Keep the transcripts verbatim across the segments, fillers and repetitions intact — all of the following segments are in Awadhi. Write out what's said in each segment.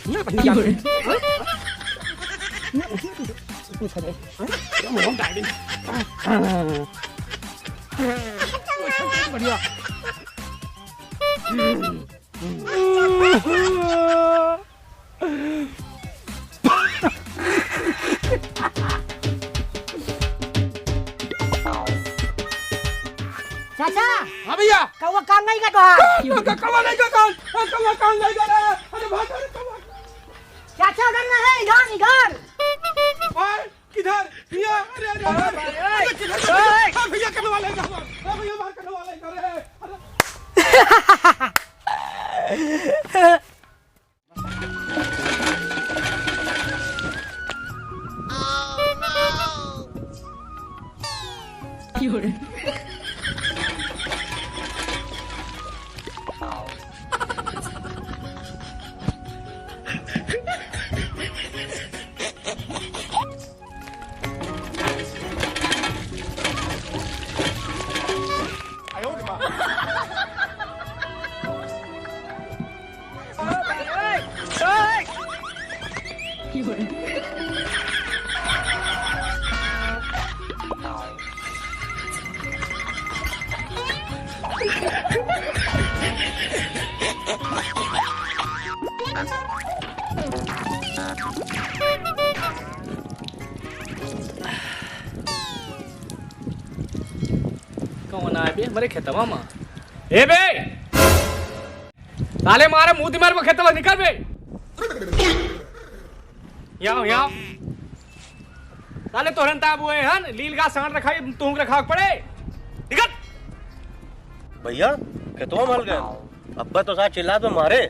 ना भैया। क्यों रे? ना भैया, तू कुछ है। हाँ? क्या मजा आ गया। बढ़िया। चाचा। हाँ भैया। कौआ कान नहीं का तोहार? हाँ, कौआ, कौआ नहीं का कान। हाँ, कौआ कान नहीं का रे। अरे भाग, अरे कौआ। चाचा उधर ना है, इधर, इधर। ओए, किधर? भैया, अरे, अरे, अरे, अरे, अरे, किधर? ओए। हाँ, भैया, कनवा लेगा हमार। हाँ, भैया, हमार कनवा लेगा रे। अरे। कौन आए बे हमरे खेतवा मा? ए बे! साले मारे मुंह दिमाग में खेतवा निकल बे। यहाँ, यहाँ। साले तोहरन ताब हुए हन, लील गा सांड रखाई, तुहूं रखाव पड़े। निकल। भैया, खेतवा में हल गए। अब्बा तो साथ चिल्लात में मारे।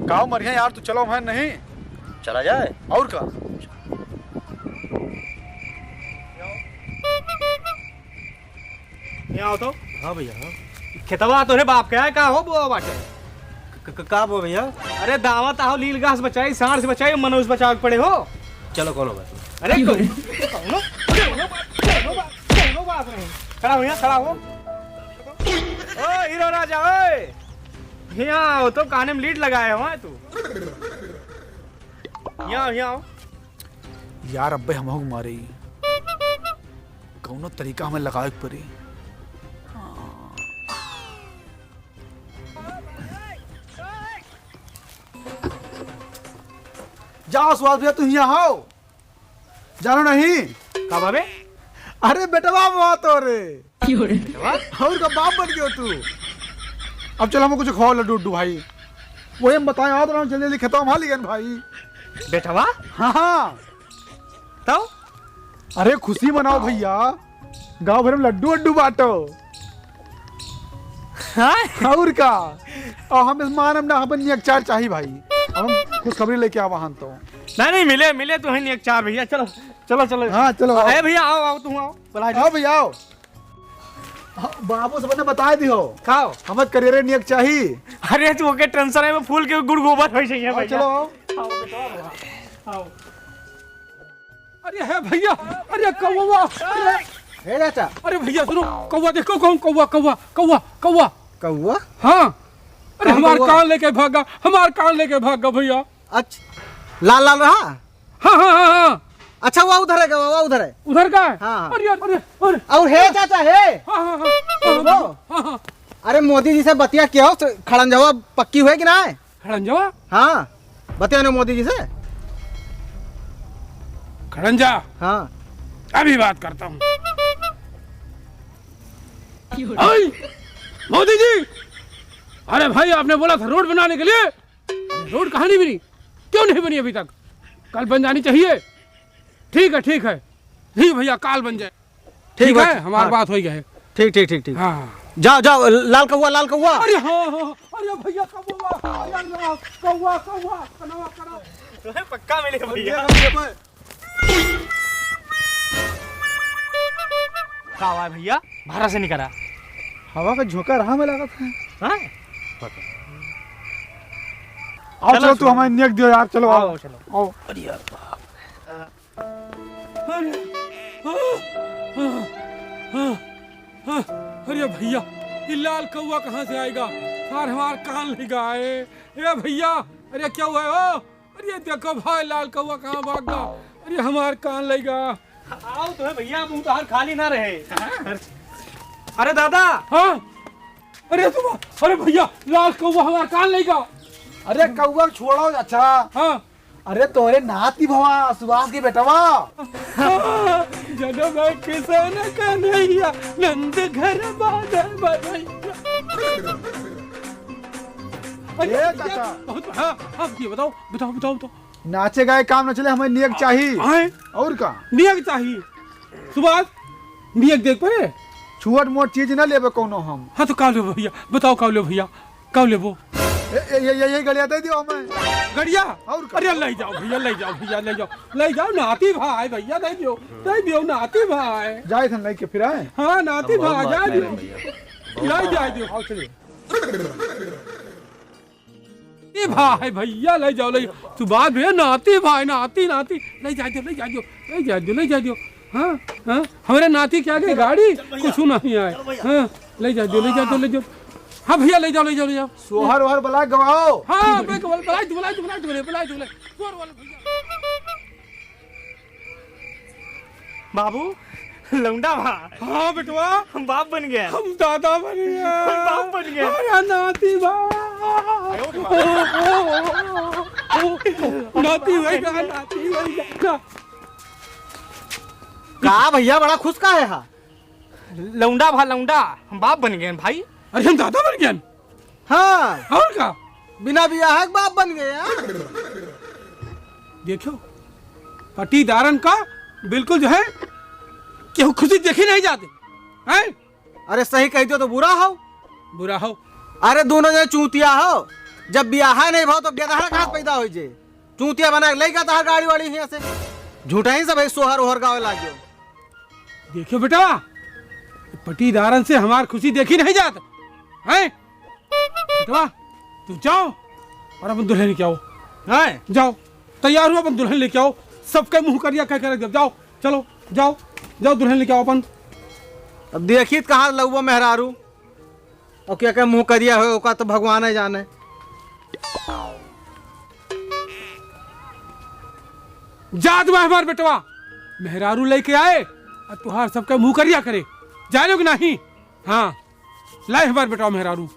काव मरिया यार, तू चलो हम नहीं। चला जाए। और का? यहाँ आओ तो। हाँ भैया, हाँ। खेतवा तोहरे बाप के है, का हो बोआ बाटे? क-, क-, का बोआ भैया? अरे दावत आओ, लील गास बचाई, सांड से बचाई, मनुष्य बचावे के पड़े हो। चलो, कोनो बात नहीं। अरे को-, कौनो, कौनो बात, कौनो बात, कौनो बात नहीं। खड़ा हो यहाँ, खड़ा हो। ओ हीरो राजा, ओए। यहाँ आओ तो, काने में लीड लगाए हो, हैं तू? यहाँ आओ, यहाँ आओ। यार, अब्बे हमहू के मारे ही। कौनो तरीका हमें लगावे के पड़ी। जाओ सुभाष भैया, तू यहाँ आओ। जानो नहीं? का बाबे? अरे बेटवा, बात हो रे। क्यों रे? बेटवा? और का बाप बन गयो तू। अब चल, हमको कुछ खाओ, लड्डू उड्डू भाई। वही हम बताए, आओ तो जल्दी जल्दी खेतवा में हाली गन भाई। बेटवा? हाँ, हाँ। तब? अरे खुशी मनाओ भैया, गाँव भर में लड्डू वड्डू बांटो। हाँ? और का? और हम इस मानम ना, अपन नेक चार चाही भाई। अब हम खुशखबरी लेके आवा हन तो। नहीं, नहीं, मिले, मिले तो है नेक चार भैया। चलो, चलो, चलो। हाँ, चलो। ए भैया, आओ, आओ, तुम आओ। बुला आओ भैया, आओ। हाँ, बाबू सबने बताए दियो। का हो? हमर करियरे नेक चाही। अरे, तू ओके टेंशन है, में फूल के गुड़ गोबर हो जाइए आओ, भैया। चलो, आओ। आओ बेटा, आओ। अरे हे भैया, अरे कौवा, अरे। हे चाचा। अरे भैया सुनो, कौवा देखो, कौन कौवा, कौवा, कौवा, कौवा। कौवा? हाँ। अरे कौन हमार कौवा? कान लेके भागा, हमार कान लेके भागा भैया। अच्छा, लाल लाल रहा? हाँ, हाँ, हाँ, हाँ। अच्छा, वो उधर है, वो उधर है। उधर का है? हाँ, हाँ। अरे यार, अरे, अरे। और हे चाचा, हे। हाँ, हाँ, हाँ। वो? हाँ, हाँ। अरे मोदी जी से बतिया किया हो, खड़ंजवा पक्की हुए कि ना है? खड़ंजवा? हाँ, बतिया ना मोदी जी से। खड़ंजा? हाँ। अभी बात करता हूँ। ओए, मोदी जी, अरे भाई, आपने बोला था रोड बनाने के लिए, रोड कहाँ नहीं बनी? क्यों नहीं बनी अभी तक? कल बन जानी चाहिए। ठीक है, ठीक है। जी भैया, काल बन जाए। ठीक ठीक बा, है, हमार हाँ। बात होइ गए। ठीक, ठीक, ठीक, ठीक। हाँ, हाँ। जाओ, जाओ, लाल कौवा, लाल कौवा। अरे हाँ, हाँ, अरे भैया, कौवा, अरे राम, कौवा, कौवा, कनवा, कनवा। तुम्हें पक्का मिले भैया। का हुआ है भैया? बाहर से निकला। हवा का झोंका रहा में लागत है। हाँ? आओ, चलो, चलो, तू सुनो। हमें नेक दियो यार, चलो, आओ, आओ। चलो। आओ। अरे यार, बाप रे। अरे, हाँ, हाँ, हाँ, हाँ, अरे भैया, ये लाल कौवा कहाँ से आएगा? यार, हमार कान ले गए। ए भैया, अरे क्या हुआ हो? अरे देखो भाई, लाल कौवा कहाँ भाग गया? अरे हमार कान लइ गा। आओ तो है भैया, मुंह तो हर खाली ना रहे। अरे दादा। हाँ। अरे तुम, अरे भैया, लाल कौवा हमार कान लइ गा। अरे कौवा छोड़ो चाचा। हाँ। अरे तोरे नाती भवा सुभाष के बेटवा। हाँ, जन्म है किसान का नैया, नंद घर बादल बनैया। अरे ए भैया, चाचा। बहुत, हाँ, हाँ, ये बताओ, बताओ, बताओ, बताओ। नाचे गाए काम न चले, हमें नेग चाही। आए? और का? नेग चाही। सुभाष, नेग देख परे? छोट मोट चीज न लेबे कौनो हम। हाँ, तो का लेबो भैया? बताओ, का लेबो भैया? का लेबो? ए, ए, ए, ए, ए, गड़िया दे दियो हमें। गड़िया? और का? अरे, ले जाओ भैया, ले जाओ भैया, ले जाओ, ले जाओ, नाती भाई भैया, दे दियो, दे दियो, नाती भाई। जाए थन लेके फिर आए। हाँ, नाती भाई, जाए दियो। ले जाए दियो। आओ, चलिए। नाती भाई भैया, ले जाओ, ले जाओ। तू बात भैया, नाती भाई, नाती, नाती, ले जाए दियो, ले जाए दियो, ले जाए दियो, ले जाए दियो। हाँ, हाँ, हमरे नाती के आगे गाड़ी कुछ नहीं आए। हाँ, ले जाए दियो, ले जाए दियो, ले जाओ। हाँ भैया, ले जाओ, ले जाओ, ले जाओ। सोहर ओहर बला गवाओ। हाँ, बे, बला, बला, बला, बला, बला, बला, बला, बला, बला, बला, बला, बला। बाबू, लौंडा भा। हाँ बेटवा। हम बाप बन गए। हम दादा बन गए। हम बाप बन गए। अरे नाती भा। नाती भा, नाती भा। का भैया बड़ा खुश काहे हा? लौंडा भा लौंडा, हम बाप बन गए भाई। अरे हम दादा बन गए। हाँ। और का? बिना बियाह के बाप बन गए, हाँ? देखो, पटीदारन का बिल्कुल जो है, केहू खुशी देखी नहीं जाते, हैं? अरे सही कह दियो तो बुरा हो। बुरा हो। अरे दोनों जने चूतिया हो, जब बियाह नहीं भाव तो गेदहरा कहाँ से पैदा हो जे? चूतिया बना के लइका तहार गाड़ी वाड़ी हियाँ से। झूठा ही सब है सोहर ओहर गावे लाग गयो। देखियो बेटा, पटीदारन से हमार खुशी देखी नहीं जात, हैं? बेटवा, तू जाओ और अपन दुल्हन लेके आओ। हैं? जाओ, तैयार हो, अपन दुल्हन लेके आओ। सबके मुंह करिया कह के रख दे। जाओ, चलो, जाओ, जाओ, दुल्हन लेके आओ अपन। अब देखी त कहाँ लउआ मेहरारू, और क्या क्या मुंह करिया हो, ओका तो भगवान ही जाने। जात बा हमार बेटवा, मेहरारू लेके आए, और तुहार सबके मुंह करिया करे। जाने कि नहीं? हाँ, लाए हमार बेटवा मेहरारू।